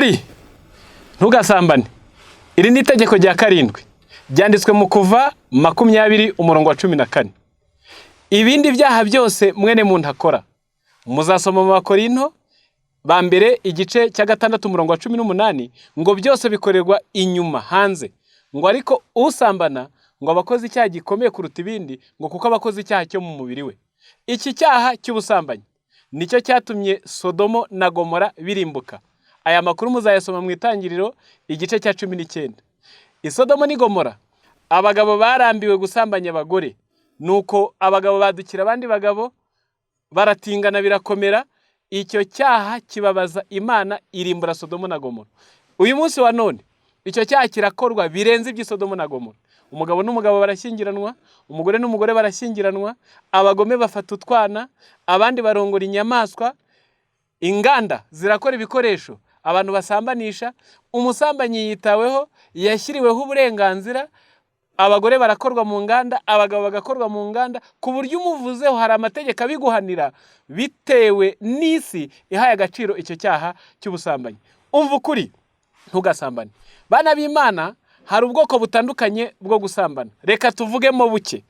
Ukuri: ntugasambane. Iri ni itegeko rya karindwi, ryanditswe mu Kuva 20, umurongo wa 14. Ibindi byaha byose mwene muntu akora, muzasoma mu Bakorinto ba mbere igice cya 6, umurongo wa 18, ngo byose bikorerwa inyuma, hanze, ngo ariko usambana ngo aba akoze icyaha gikomeye kuruta ibindi, ngo kuko aba akoze icyaha cyo mu mubiri we. Iki cyaha cy'ubusambanyi nicyo cyatumye Sodomo na Gomora birimbuka. Aya makuru muzayasoma mu Itangiriro igice cya 19. I Sodomo n'i Gomora abagabo barambiwe gusambanya abagore, nuko abagabo badukira abandi bagabo, baratingana birakomera. Icyo cyaha kibabaza Imana, irimbura Sodomo na Gomora. Uyu munsi wa none icyo cyaha kirakorwa birenze iby'i Sodomo na Gomora. Umugabo n'umugabo barashyingiranwa, umugore n'umugore barashyingiranwa, abagome bafata utwana, abandi barongora inyamaswa, inganda zirakora ibikoresho abantu basambanisha, umusambanyi yitaweho, yashyiriweho uburenganzira, abagore barakorwa mu nganda, abagabo bagakorwa mu nganda, ku buryo umuvuzeho hari amategeko abiguhanira, bitewe n'isi ihaye agaciro icyo cyaha cy'ubusambanyi. Umva ukuri: ntugasambane. Bana b'Imana, hari ubwoko butandukanye bwo gusambana, reka tuvugemo buke.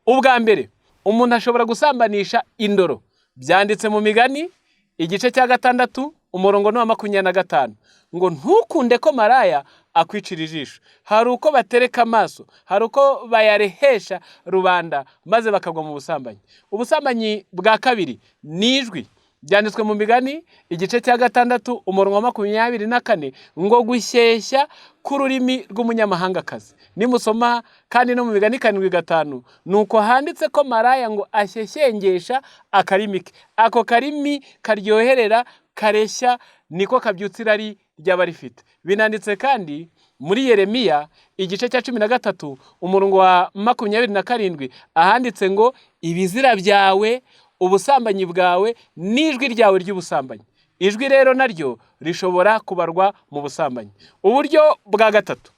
Ubwa mbere, umuntu ashobora gusambanisha indoro. Byanditse mu Migani igice cya 6, umurongo ni uwa 25, ngo ntukunde ko maraya akwicira ijisho. Hari uko batereka amaso, hari uko bayarehesha rubanda, maze bakagwa mu busambanyi. Ubusambanyi bwa kabiri ni ijwi. Byanditswe mu Migani igice cya 6, umurongo wa 24, ngo gushyeshya k'ururimi rw'umunyamahangakazi. Nimusoma kandi no mu Migani 7:5, ni uko handitse ko maraya ngo ashyeshyengesha akarimi ke. Ako karimi karyoherera, kareshya, niko kabyutsa irari ry'abarifite. Binanditse kandi muri Yeremiya igice cya 13, umurongo wa 27, ahanditse ngo ibizira byawe, ubusambanyi bwawe n'ijwi ryawe ry'ubusambanyi. Ijwi rero naryo rishobora kubarwa mu busambanyi. Uburyo bwa gatatu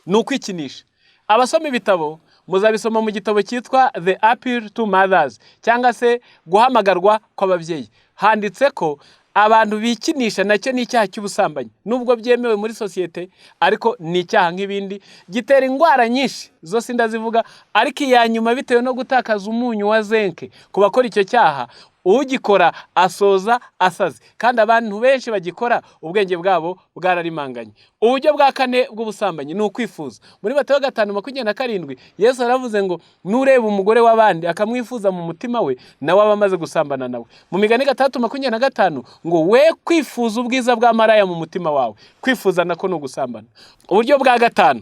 ni ukwikinisha. Abasoma ibitabo muzabisoma mu gitabo cyitwa The Appeal to Mothers, cyangwa se Guhamagarwa kw'Ababyeyi. Handitse ko abantu bikinisha nacyo ni icyaha cy'ubusambanyi. Nubwo byemewe muri sosiyete, ariko ni icyaha nk'ibindi, gitera indwara nyinshi, zose ndazivuga, ariko iya nyuma, bitewe no gutakaza umunyu wa zinc ku bakora icyo cyaha, ugikora asoza asaze, kandi abantu benshi bagikora ubwenge bwabo bwararimanganye. Uburyo bwa kane bw'ubusambanyi ni ukwifuza. Muri Matayo 5:27, Yesu aravuze ngo nureba umugore w'abandi akamwifuza mu mutima we, nawe aba amaze gusambana nawe. Mu Migani 6:25, ngo we kwifuza ubwiza bwa maraya mu mutima wawe. Kwifuza nako ni ugusambana. Uburyo bwa gatanu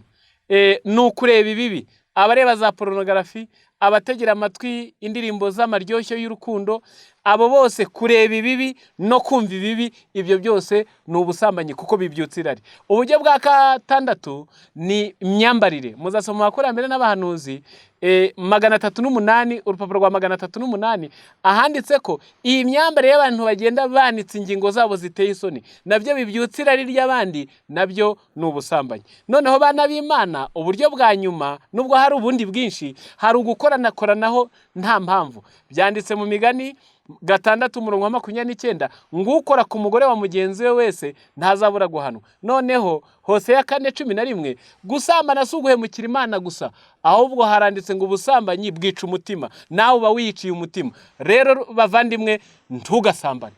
ni ukureba ibibi. Abareba za pornography, abategera amatwi indirimbo z'amaryoshyo y'urukundo, abo bose kureba ibibi no kumva ibibi, ibyo byose ni ubusambanyi kuko bibyutsa irari. Uburyo bwa gatandatu ni imyambarire. Muzasoma mu Bakurambere n'Abahanuzi 308, urupapuro rwa 308, ahanditse ko iyi myambarire y'abantu bagenda banitse ingingo zabo ziteye isoni, nabyo bibyutsa irari ry'abandi, nabyo ni ubusambanyi. Noneho bana b'Imana, uburyo bwa nyuma, nubwo hari ubundi bwinshi, hari ugukoranakoranaho nta mpamvu. Byanditse mu Migani 6, umurongo wa 29, ngo ukora ku mugore wa mugenzi we wese ntazabura guhanwa. Noneho Hoseya 4:11, gusambana si uguhemukira Imana gusa, ahubwo haranditse ngo ubusambanyi bwica umutima, nawe uba wiyiciye umutima. Rero bavandimwe, ntugasambane.